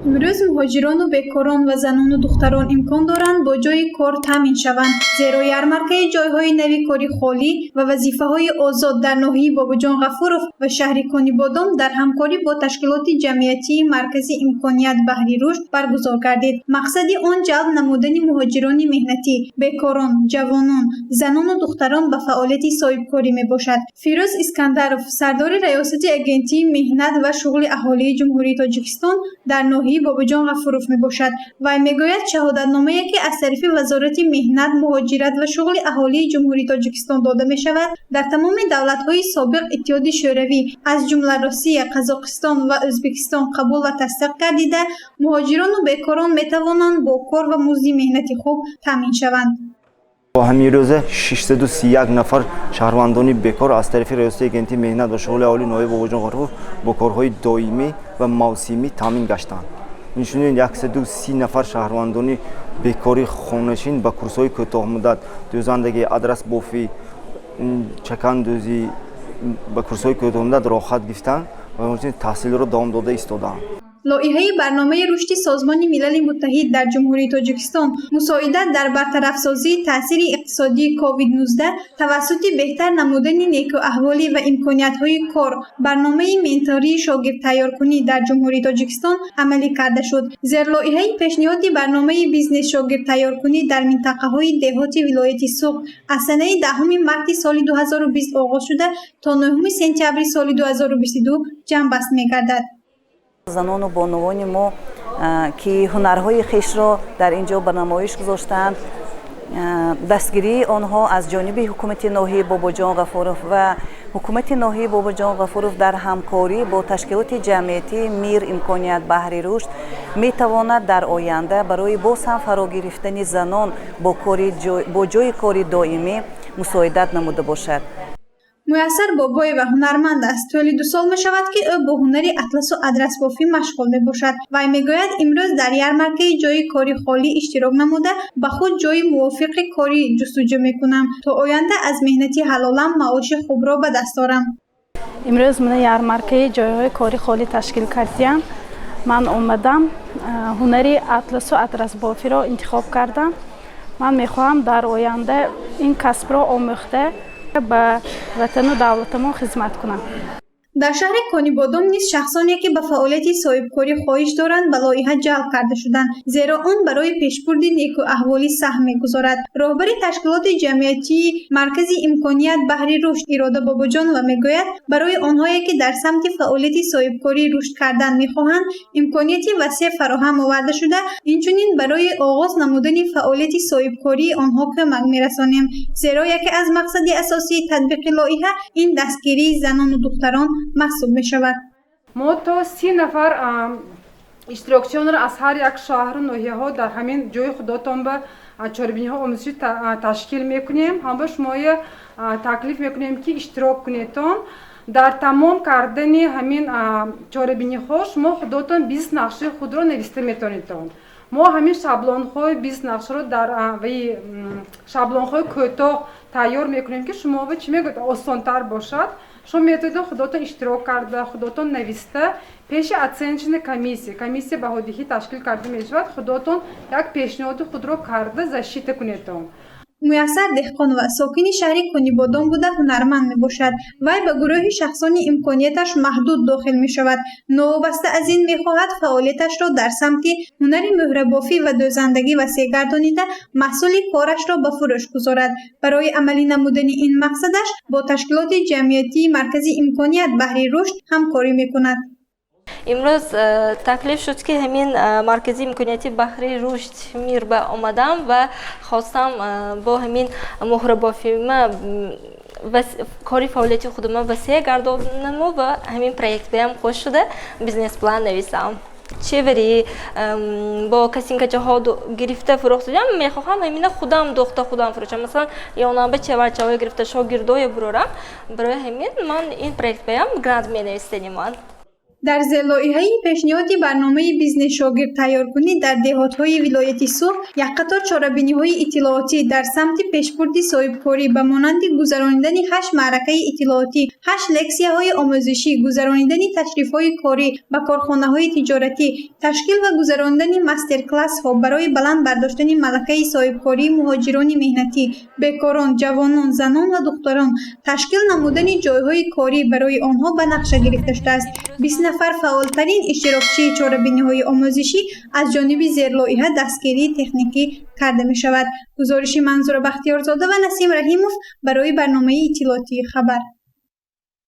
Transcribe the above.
Имрӯз муҳоҷирону бекорон ва занону духтарон имкон доранд бо ҷойи кор таъмин шаванд, зеро ярмаркаи ҷойҳои нави кори холӣ ва вазифаҳои озод дар ноҳияи Бобоҷон Ғафуров ва шаҳри Конибодом дар ҳамкорӣ бо ташкилоти ҷамъиятии Маркази имконият баҳри рушд баргузор гардид. Мақсади он ҷалб намудани муҳоҷирони меҳнатӣ, бекорон, ҷавонон, занону духтарон ба фаъолияти соҳибкорӣ мебошад. Фирӯз Искандаров, сардори Раёсати Агентии меҳнат ва шуғли аҳолии Ҷумҳурии Тоҷикистон дар ноҳияи Бобоҷон Ғафуров мебошад. Вай мегӯяд, шаҳодатномае, ки аз тарафи Вазорати меҳнат, муҳоҷират ва шуғли аҳолии Ҷумҳурии Тоҷикистон дода мешавад, дар тамоми давлатҳои собиқ Иттиҳоди Шӯравӣ, аз ҷумла Россия, Қазоқистон ва Ӯзбекистон қабул ва тасдиқ гардида, муҳоҷирону бекорон метавонанд бо кор ва музди меҳнати хуб таъмин шаванд. Бо ҳамин рӯза 631 нафар шаҳрвандони бекор аз тарафи Раёсати Агентии меҳнат ва шуғли аҳолии ноҳияи Бобоҷон Ғафуров бо корҳои доимӣ ва мавсимӣ таъмин гаштанд. Инчунин 130 нафар шаҳрвандони бекори хонашин ба курсҳои кӯтоҳмуддат, дӯзандагӣ, адрасбофӣ, чакандӯзӣ, ба курсҳои кӯтоҳмуддат роҳхат гирифтанд ва ҳамчунин таҳсилро давом дода истодаанд. Лоиҳаи Барномаи рушди Созмони Милали Муттаҳид дар Ҷумҳурии Тоҷикистон «Мусоидат дар бартарафсозии таъсири иқтисодии COVID-19 тавассути беҳтар намудани некӯаҳволӣ ва имкониятҳои кор», барномаи ментории шогирдтайёркунӣ дар Ҷумҳурии Тоҷикистон амалӣ карда шуд. Зерлоиҳаи пешниҳоди барномаи бизнес-шогирдтайёркунӣ дар минтақаҳои деҳоти вилояти Суғд аз санаи 10 марти соли 2020 оғоз шуда, то 9 сентябри соли 2022 ҷамъбаст мегардад. Занону бонувони мо, ки ҳунарҳои хешро дар ин ҷо ба намоиш гузоштаанд, дастгирии онҳо аз ҷониби ҳукумати ноҳияи Бобоҷон Ғафуров ва ҳукумати ноҳияи Бобоҷон Ғафуров дар ҳамкорӣ бо ташкилоти ҷамъиятии «Мир имконият баҳри рушд» метавонад дар оянда барои боз ҳам фаро гирифтани занон бо ҷойи кори доимӣ мусоидат намуда бошад. Муяссар Бобоева ҳунарманд аст. Тӯли 2 сол мешавад, ки ӯ бо ҳунари атласу адрасбофӣ машғул мебошад. Вай мегӯяд, имрӯз дар ярмаркаи ҷойи кори холӣ иштирок намуда, ба худ ҷойи мувофиқи корӣ ҷустуҷӯ мекунам, то оянда аз меҳнати ҳалолам маоши хубро ба даст орам. Имрӯз мана ярмаркаи ҷойҳои кори холӣ ташкил кардиям. Ман омадам, ҳунари атласу адрасбофиро интихоб кардам. Ман мехоҳам дар оянда ин касбро омӯхта, ба ватану давлатамон хизмат кунам. Дар шаҳри Конибодом низ шахсоне, ки ба фаъолияти соҳибкорӣ хоҳиш доранд, ба лоиҳа ҷалб карда шуданд, зеро он барои пешбурди некӯаҳволӣ саҳм мегузорад. Роҳбари ташкилоти ҷамъиятии Маркази имконият баҳри рушд Ирода Бобоҷонова мегӯяд, барои онҳое, ки дар самти фаъолияти соҳибкорӣ рушд кардан мехоҳанд, имконияти васеъ фароҳам оварда шуда, инчунин барои оғоз намудани фаъолияти соҳибкории онҳо кӯмак мерасонем, зеро яке аз мақсади асосии татбиқи лоиҳа ин дастгирии занону духтарон маҳсуб мешавад. Мо то 30 нафар иштирокчиёнро аз ҳар як шаҳру ноҳияҳо дар ҳамин ҷои худотон ба чорабиниҳо омӯзишӣ ташкил мекунем. Ҳам ба шумоя таклиф мекунем, ки иштирок кунедтон. Дар тамом кардани ҳамин чорабиниҳо шумо худотон бизнес нақшаи худро нависта метавонедтон. Мо ҳамин шаблонҳои бизнес нақшаро дар ваи шаблонҳои кӯтоҳ тайёр мекунем, ки шумо чӣ мегӯяд, осонтар бошад. Шумо метавонед худотон иштирок карда, худотон нависта, пеши оценочная комиссия, комиссия баҳодиҳӣ ташкил карда мешавад, худотон як пешниҳоди худро карда, защита кунедтон. Муяссар Деҳқонова сокини шаҳри Конибодом буда, ҳунарманд мебошад. Вай ба гурӯҳи шахсони имконияташ маҳдуд дохил мешавад. Новобаста аз ин, мехоҳад фаъолияташро дар самти ҳунари мӯҳрабофӣ ва дӯзандагӣ васеъ гардонида, маҳсули корашро ба фурӯш гузорад. Барои амалӣ намудани ин мақсадаш бо ташкилоти ҷамъиятии Маркази имконият баҳри рушд ҳамкорӣ мекунад. Имрӯз таклиф шуд, ки ҳамин Маркази имконияти баҳри рушд «Мир» ба омадам ва хостам бо ҳамин муҳрабофима кори фаъолияти худама васеъ гардонаму ва ҳамин проект баям хуш шуда, бизнес-план нависам. Чевари бо косинкачаҳо гирифта фурӯхтудам. Мехоҳам ҳамина худам духта, худам фурӯшам. Масалан, ёнаба чеварчаҳое гирифта, шогирдое бурорам. Барои ҳамин ман ин проект баям грант менавистани ман. Дар зерлоиҳаи пешниҳоди барномаи бизнес-шогирд тайёркунӣ дар деҳотҳои вилояти Суғд як қатор чорабиниҳои иттилоотӣ дар самти пешбурди соҳибкорӣ ба монанди гузаронидани ҳашт маъракаи иттилоотӣ, ҳашт лексияҳои омӯзишӣ, гузаронидани ташрифҳои корӣ ба корхонаҳои тиҷоратӣ, ташкил ва гузаронидани мастер-классҳо барои баланд бардоштани малакаи соҳибкории муҳоҷирони меҳнатӣ, бекорон, ҷавонон, занон ва духтарон, ташкил намудани ҷойҳои корӣ барои онҳо ба нақша гирифта шудааст. 20 нафар фаъолтарин иштирокчии чорабиниҳои омӯзишӣ аз ҷониби зерлоиҳа дастгирии техникӣ карда мешавад. Гузориши Манзура Бахтиёрзода ва Насим Раҳимов барои барномаи иттилоотии «Хабар».